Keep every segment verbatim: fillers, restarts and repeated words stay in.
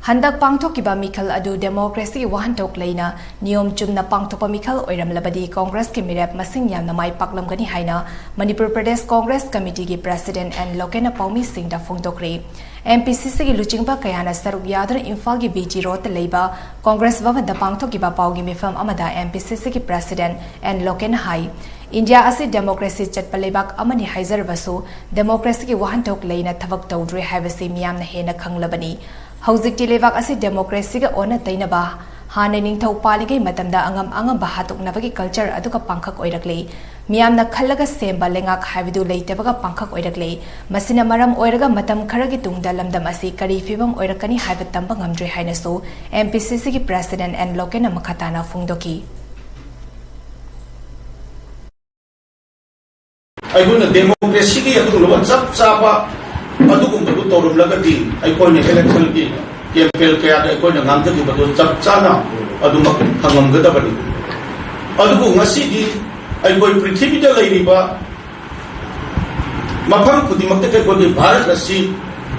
ꯍꯟꯗꯛ ꯄꯥꯡꯊꯣꯛꯈꯤꯕ ꯃꯤꯈꯜ ꯑꯗꯨ ꯗꯦꯃꯣꯀ꯭ꯔꯦꯁꯤꯒꯤ ꯋꯥꯍꯟꯊꯣꯛ ꯂꯩꯅ ꯅꯤꯌꯣꯝ ꯆꯨꯝꯅ ꯄꯥꯡꯊꯣꯛꯄ ꯃꯤꯈꯜ ꯑꯣꯏꯔꯝꯂꯕꯗꯤ ꯀꯣꯡꯒ꯭ꯔꯦꯁꯀꯤ ꯃꯤꯔꯦꯞ ꯃꯁꯤꯡ ꯌꯥꯝꯅ ꯃꯥꯏ ꯄꯥꯛꯂꯝꯒꯅꯤ ꯍꯥꯏꯅ ꯃꯅꯤꯄꯨꯔ ꯄ꯭ꯔꯗꯦꯁ ꯀꯣꯡꯒ꯭ꯔꯦꯁ ꯀꯃꯤꯇꯤꯒꯤ ꯄ꯭ꯔꯦꯁꯤꯗꯦꯟꯠ ꯑꯦꯟ ꯂꯣꯀꯦꯟꯅ ꯄꯥꯎꯃꯤꯁꯤꯡꯗ ꯐꯣꯡꯗꯣꯛꯈ꯭ꯔꯤ꯫ ꯑꯦꯝ ꯄꯤ ꯁꯤ ꯁꯤꯒꯤ ꯂꯨꯆꯤꯡꯕ ꯀꯌꯥꯅ ꯁꯔꯨꯛ ꯌꯥꯗꯨꯅ ꯏꯝꯐꯥꯜꯒꯤ ꯕꯤ ꯖꯤ ꯔꯣꯗꯇ ꯂꯩꯕ ꯀꯣꯡꯒ꯭ꯔꯦꯁ ꯚꯕꯟꯗ ꯄꯥꯡꯊꯣꯛꯈꯤꯕ ꯄꯥꯎꯒꯤ ꯃꯤꯐꯝ ꯑꯃꯗ ꯑꯦꯝ ꯄꯤ ꯁꯤ ꯁꯤꯒꯤ ꯄ꯭ꯔꯦꯁꯤꯗꯦꯟꯠ ꯑꯦꯟ ꯂꯣꯀꯦꯟꯅ ꯍꯥꯏ, ꯏꯟꯗꯤꯌꯥ ꯑꯁꯤ ꯗꯦꯃꯣꯀ꯭ꯔꯦꯁꯤ ꯆꯠꯄ ꯂꯩꯕꯥꯛ ꯑꯃꯅꯤ ꯍꯥꯏꯖꯔꯕꯁꯨ ꯗꯦꯃꯣꯀ꯭ꯔꯦꯁꯤꯒꯤ ꯋꯥꯍꯟꯊꯣꯛ ꯂꯩꯅ ꯊꯕꯛ ꯇꯧꯗ꯭ꯔꯦ ꯍꯥꯏꯕꯁꯤ ꯃꯤꯌꯥꯝꯅ ꯍꯦꯟꯅ ꯈꯪꯂꯕꯅꯤ꯫ ꯍꯧꯖꯤꯛꯇꯤ ꯂꯩꯕꯥꯛ ꯑꯁꯤ ꯗꯦꯃꯣꯀ꯭ꯔꯦꯁꯤꯒ ꯑꯣꯟꯅ ꯇꯩꯅꯕ, ꯍꯥꯟꯅ ꯅꯤꯡꯊꯧ ꯄꯥꯜꯂꯤꯉꯩ ꯃꯇꯝꯗ ꯑꯉꯝ ꯑꯉꯝꯕ ꯍꯥꯠꯇꯣꯛꯅꯕꯒꯤ ꯀꯜꯆꯔ ꯑꯗꯨꯒ ꯄꯥꯡꯈꯛ ꯑꯣꯏꯔꯛꯂꯤ꯫ ꯃꯤꯌꯥꯝꯅ ꯈꯜꯂꯒ ꯁꯦꯝꯕ ꯂꯩꯉꯥꯛ ꯍꯥꯏꯕꯗꯨ ꯂꯩꯇꯕꯒ ꯄꯥꯡꯈꯛ ꯑꯣꯏꯔꯛꯂꯤ꯫ ꯃꯁꯤꯅ ꯃꯔꯝ ꯑꯣꯏꯔꯒ ꯃꯇꯝ ꯈꯔꯒꯤ ꯇꯨꯡꯗ ꯂꯝꯗꯝ ꯑꯁꯤ ꯀꯔꯤ ꯐꯤꯕꯝ ꯑꯣꯏꯔꯛꯀꯅꯤ ꯍꯥꯏꯕ ꯇꯝꯕ ꯉꯝꯗ꯭ꯔꯦ ꯍꯥꯏꯅꯁꯨ ꯑꯦꯝ ꯄꯤ ꯁꯤ ꯁꯤꯒꯤ ꯄ꯭ꯔꯦꯁꯤꯗꯦꯟꯠ ꯑꯦꯟ ꯂꯣꯀꯦꯟꯅ ꯃꯈꯥ ꯇꯥꯅ ꯐꯣꯡꯗꯣꯛꯈꯤ꯫ ꯑꯩꯈꯣꯏꯅ ꯗꯦꯃꯣꯀ꯭ꯔꯦꯁꯤꯒꯤ ꯑꯗꯨꯒꯨꯝꯂꯕ ꯆꯞ ꯆꯥꯕ ꯑꯗꯨꯒꯨꯝꯕꯗꯨ ꯇꯧꯔꯝꯂꯒꯗꯤ ꯑꯩꯈꯣꯏꯅ ꯏꯂꯦꯛꯁꯟꯒꯤ ꯀꯦꯝꯄꯦꯟ ꯀꯌꯥꯗ ꯑꯩꯈꯣꯏꯅ ꯉꯥꯡꯖꯈꯤꯕꯗꯨ ꯆꯞ ꯆꯥꯅ ꯑꯗꯨꯃꯛ ꯐꯪꯉꯝꯒꯗꯕꯅꯤ꯫ ꯑꯗꯨꯕꯨ ꯉꯁꯤꯗꯤ ꯑꯩꯈꯣꯏ ꯄ꯭ꯔꯤꯊꯤꯕꯤꯗ ꯂꯩꯔꯤꯕ ꯃꯐꯝ ꯈꯨꯗꯤꯡꯃꯛꯇ ꯑꯩꯈꯣꯏꯒꯤ ꯚꯥꯔꯠ ꯑꯁꯤ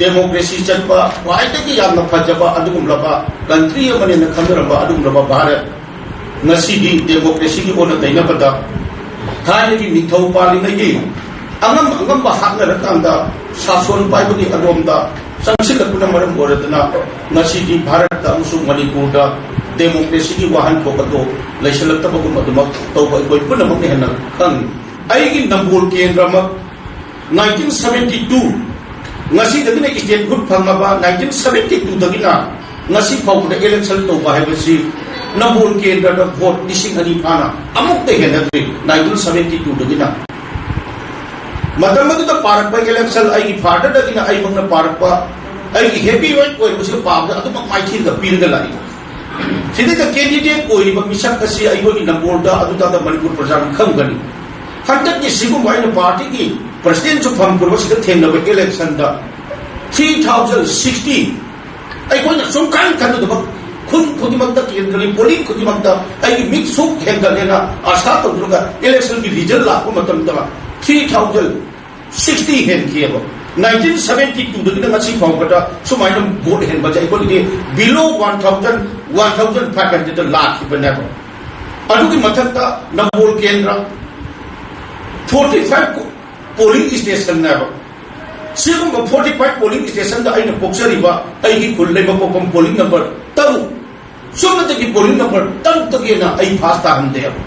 ꯗꯦꯃꯣꯀ꯭ꯔꯦꯁꯤ ꯆꯠꯄ ꯈ꯭ꯋꯥꯏꯗꯒꯤ ꯌꯥꯝꯅ ꯐꯖꯕ ꯑꯗꯨꯒꯨꯝꯂꯕ ꯀꯟꯇ꯭ꯔꯤ ꯑꯃꯅꯦꯅ ꯈꯟꯅꯔꯝꯕ ꯑꯗꯨꯒꯨꯝꯂꯕ ꯚꯥꯔꯠ ꯉꯁꯤꯗꯤ ꯗꯦꯃꯣꯀ꯭ꯔꯦꯁꯤꯒꯤ ꯑꯣꯟꯅ ꯇꯩꯅꯕꯗ ꯊꯥꯏꯅꯒꯤ ꯅꯤꯡꯊꯧ ꯄꯥꯜꯂꯤꯉꯩꯒꯤ ꯑꯉꯝ ꯑꯉꯝꯕ ꯍꯥꯠꯅꯔꯀꯥꯟꯗ ꯁꯥꯁꯣꯟ ꯄꯥꯏꯕꯒꯤ ꯑꯗꯣꯝꯗ ꯆꯪꯁꯤꯜꯂꯛꯄꯅ ꯃꯔꯝ ꯑꯣꯏꯔꯗꯅ ꯉꯁꯤꯗꯤ ꯚꯥꯔꯠꯇ ꯑꯃꯁꯨꯡ ꯃꯅꯤꯄꯨꯔꯗ ꯗꯦꯃꯣꯀ꯭ꯔꯦꯁꯤꯒꯤ ꯋꯥꯍꯟꯊꯣꯛ ꯑꯗꯨ ꯂꯩꯁꯤꯜꯂꯛꯇꯕꯒꯨꯝ ꯑꯗꯨꯃꯛ ꯇꯧꯕ ꯑꯩꯈꯣꯏ ꯄꯨꯝꯅꯃꯛꯅ ꯍꯦꯟꯅ ꯈꯪꯏ꯫ ꯑꯩꯒꯤ ꯅꯝꯕꯣꯜ ꯀꯦꯟꯗ꯭ꯔꯃꯛ nineteen seventy two, ꯉꯁꯤꯗꯒꯤꯅ statehood ꯐꯪꯉꯕ nineteen seventy two ꯗꯒꯤꯅ ꯉꯁꯤ ꯐꯥꯎꯕꯗ election ꯇꯧꯕ ꯍꯥꯏꯕꯁꯤ ꯅꯝꯕꯣꯜ ꯀꯦꯟꯗ꯭ꯔꯗ vote ꯂꯤꯁꯤꯡ ꯑꯅꯤ ꯐꯥꯅ ꯑꯃꯨꯛꯇ ꯍꯦꯟꯅꯗ꯭ꯔꯤ꯫ Nineteen seventy two ꯗꯒꯤꯅ ꯃꯇꯝ ꯑꯗꯨꯗ ꯄꯥꯔꯛꯄ election, ꯑꯩꯒꯤ father ꯗꯒꯤꯅ ꯑꯩꯃꯛꯅ ꯄꯥꯔꯛꯄ, ꯑꯩꯒꯤ heavy weight ꯑꯣꯏꯔꯕꯁꯤꯅ ꯄꯥꯕꯗ ꯑꯗꯨꯃꯛ ꯃꯥꯏꯊꯤꯔꯒ ꯄꯤꯔꯒ ꯂꯥꯛꯏ꯫ ꯁꯤꯗꯩꯗ candidate ꯑꯣꯏꯔꯤꯕ ꯃꯤꯁꯛ ꯑꯁꯤ ꯑꯩꯈꯣꯏꯒꯤ ꯅꯝꯕꯣꯜꯗ ꯑꯗꯨꯗ ꯃꯅꯤꯄꯨꯔ ꯄ꯭ꯔꯖꯥꯅ ꯈꯪꯒꯅꯤ꯫ ꯍꯟꯗꯛꯀꯤ ꯁꯤꯒꯨꯝꯕ ꯑꯩꯅ party ꯒꯤ president ꯁꯨ ꯐꯪꯈ꯭ꯔꯕꯁꯤꯗ ꯊꯦꯡꯅꯕ election ꯗ three thousand sixty, ꯑꯩꯈꯣꯏꯅ ꯁꯨꯝ ꯈꯟ ꯈꯟꯗꯕ ꯈꯨꯟ ꯈꯨꯗꯤꯡꯃꯛꯇ, ꯀꯦꯟꯗ꯭ꯔꯒꯤ polling ꯈꯨꯗꯤꯡꯃꯛꯇ ꯑꯩꯒꯤ ꯃꯤꯠ ꯁꯨꯛ ꯍꯦꯟꯒꯠꯂꯦꯅ ꯑꯥꯁꯥ ꯇꯧꯗꯨꯅ election ꯒꯤ result ꯂꯥꯛꯄ ꯃꯇꯝꯗ three thousand sixty ꯍꯦꯟꯈꯤꯑꯕ꯫ ꯅꯥꯏꯟꯇꯤꯟ ꯁꯕꯦꯟꯇꯤ ꯇꯨꯗꯒꯤꯅ ꯉꯁꯤ ꯐꯥꯎꯕꯗ ꯁꯨꯃꯥꯏꯅ ꯚꯣꯠ ꯍꯦꯟꯕꯁꯦ ꯑꯩꯈꯣꯏꯒꯤꯗꯤ below one thousand, one thousand five hundred ꯂꯥꯛꯈꯤꯕꯅꯦꯕ꯫ ꯑꯗꯨꯒꯤ ꯃꯊꯛꯇ ꯅꯝꯕꯣꯜ ꯀꯦꯟꯗ꯭ꯔ forty five polling stationꯅꯦꯕ꯫ ꯁꯤꯒꯨꯝꯕ forty five polling stationꯗ ꯑꯩꯅ ꯄꯣꯛꯆꯔꯤꯕ ꯑꯩꯒꯤ ꯈꯨꯜ ꯂꯩꯃꯈꯣꯛꯐꯝ polling number ꯇꯔꯨꯛ, ꯁꯨꯞꯅꯇꯒꯤ polling number ꯇꯔꯨꯛꯇꯒꯤ ꯍꯦꯟꯅ ꯑꯩ ꯐꯥꯁ ꯇꯥꯍꯟꯗꯦꯕ꯫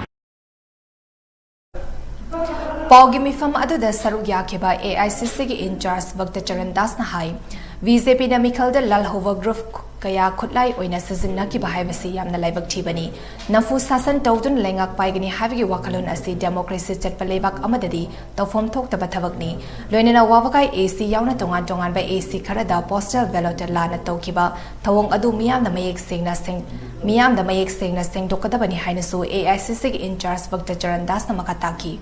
ꯄꯥꯎꯒꯤ ꯃꯤꯐꯝ ꯑꯗꯨꯗ ꯁꯔꯨꯛ ꯌꯥꯈꯤꯕ ꯑꯦꯑꯥꯏꯁꯤꯁꯤꯒꯤ ꯏꯟꯆꯥꯔꯖ ꯚꯛꯇꯆꯔꯟ ꯗꯥꯁꯅ ꯍꯥꯏ, ꯕꯤꯖꯦꯄꯤꯅ ꯃꯤꯈꯜꯗ ꯂꯥꯜꯍꯧꯕ ꯒ꯭ꯔꯨꯞ ꯀꯌꯥ ꯈꯨꯠꯂꯥꯏ ꯑꯣꯏꯅ ꯁꯤꯖꯤꯟꯅꯈꯤꯕ ꯍꯥꯏꯕꯁꯤ ꯌꯥꯝꯅ ꯂꯥꯏꯕꯛ ꯊꯤꯕꯅꯤ꯫ ꯅꯝꯐꯨ ꯁꯥꯁꯟ ꯇꯧꯗꯨꯅ ꯂꯩꯉꯥꯛ ꯄꯥꯏꯒꯅꯤ ꯍꯥꯏꯕꯒꯤ ꯋꯥꯈꯜꯂꯣꯟ ꯑꯁꯤ ꯗꯦꯃꯣꯀ꯭ꯔꯦꯁꯤ ꯆꯠꯄ ꯂꯩꯕꯥꯛ ꯑꯃꯗꯗꯤ ꯇꯧꯐꯝ ꯊꯣꯛꯇꯕ ꯊꯕꯛꯅꯤ꯫ ꯂꯣꯏꯅꯅ ꯋꯥꯕꯒꯥꯏ ꯑꯦꯁꯤ ꯌꯥꯎꯅ ꯇꯣꯉꯥꯟ ꯇꯣꯉꯥꯟꯕ ꯑꯦꯁꯤ ꯈꯔꯗ postal ballot ꯂꯥꯟꯅ ꯇꯧꯈꯤꯕ ꯊꯧꯑꯣꯡ ꯑꯗꯨ ꯃꯤꯌꯥꯝꯅ ꯃꯌꯦꯛ ꯁꯦꯡꯅ ꯁꯦꯡ-, ꯃꯤꯌꯥꯝꯗ ꯃꯌꯦꯛ ꯁꯦꯡꯅ ꯁꯦꯡꯗꯣꯛꯀꯗꯕꯅꯤ ꯍꯥꯏꯅꯁꯨ ꯑꯦꯑꯥꯏꯁꯤꯁꯤꯒꯤ ꯏꯟꯆꯥꯔꯖ ꯚꯛꯇꯆꯔꯟ ꯗꯥꯁꯅ ꯃꯈꯥ ꯇꯥꯈꯤ꯫